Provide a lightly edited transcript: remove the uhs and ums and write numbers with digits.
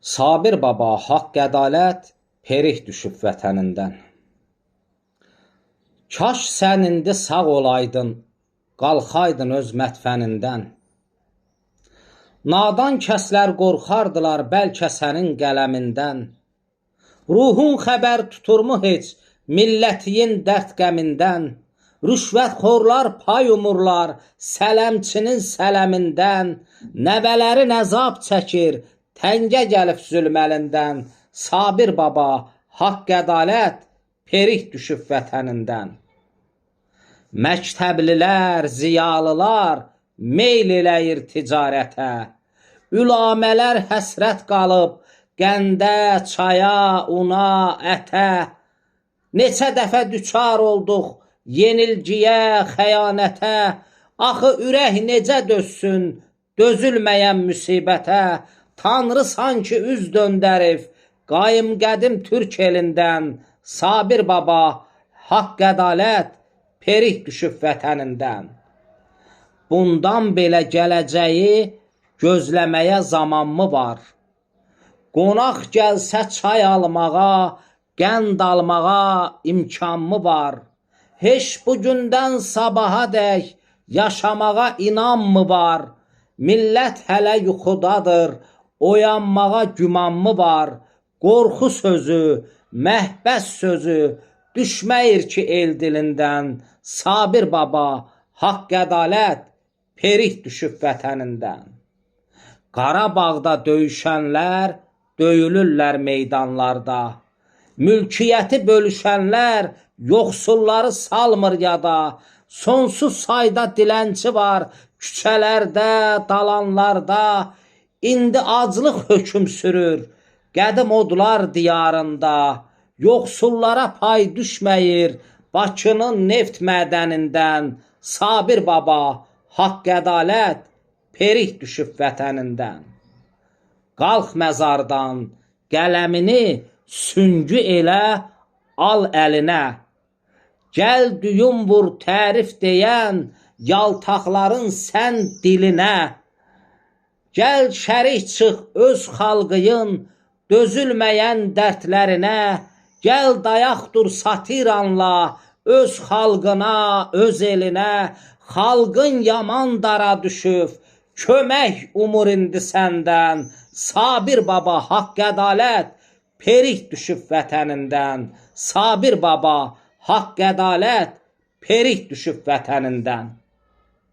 Sabir baba, haqq ədalət, perik düşüb vətənindən. Kaş sən indi sağ olaydın, qalxaydın öz mədfənindən. Nadan kəslər qorxardılar bəlkə sənin qələmindən. Ruhun xəbər tuturmu heç millətin dərd qəmindən? Rüşvətxorlar pay umurlar sələmçinin sələmindən. Nəvələrin əzab çəkir, təngə gəlib zülm əlindən. Sabir baba, haqq ədalət, perik düşüb vətənindən. Məktəblilər, ziyalılar meyl eləyir ticarətə. Ülamələr həsrət qalıb qəndə, çaya, una, ətə. Neçə dəfə düçar olduq yenilgiyə, xəyanətə. Axı ürək necə dözsün dözülməyən müsibətə? Tanrı sanki üz döndərib qaim qədim türk elindən. Sabir baba, haqq ədalət, perik düşüb vətənindən. Bundan belə gələcəyi gözləməyə zamanmı var? Qonaq gəlsə çay almağa, qənd almağa imkanmı var? Heç bu gündən sabaha dək yaşamağa inanmı var? Millət hələ yuxudadır, oyanmağa gümanmı var? Qorxu sözü, məhbəs sözü düşməyir ki el dilindən. Sabir baba, haqq ədalət, perik düşüb vətənindən. Qarabağda döyüşənlər döyülürlər meydanlarda. Mülkiyyəti bölüşənlər yoxsulları salmır yada. Sonsuz sayda dilənçi var küçələrdə, dalanlarda. İndi aclıq hökm sürür qədim odlar diyarında. Yoxsullara pay düşməyir Bakının neft mədənindən. Sabir baba, haqq ədalət, perik düşüb vətənindən. Qalx məzardan, qələmini süngü elə, al əlinə. Gəl düyün vur tərif deyən yaltaqların sən dilinə. Gəl şərik çıx öz xalqın dözülməyən dərdlərinə. Gəl dayaq dur satiranla öz xalqına, öz elinə. Xalqın yaman dara düşüb, kömək umur indi səndən. Sabir baba, haqq ədalət, perik düşüb vətənindən. Sabir baba, haqq ədalət, perik düşüb vətənindən.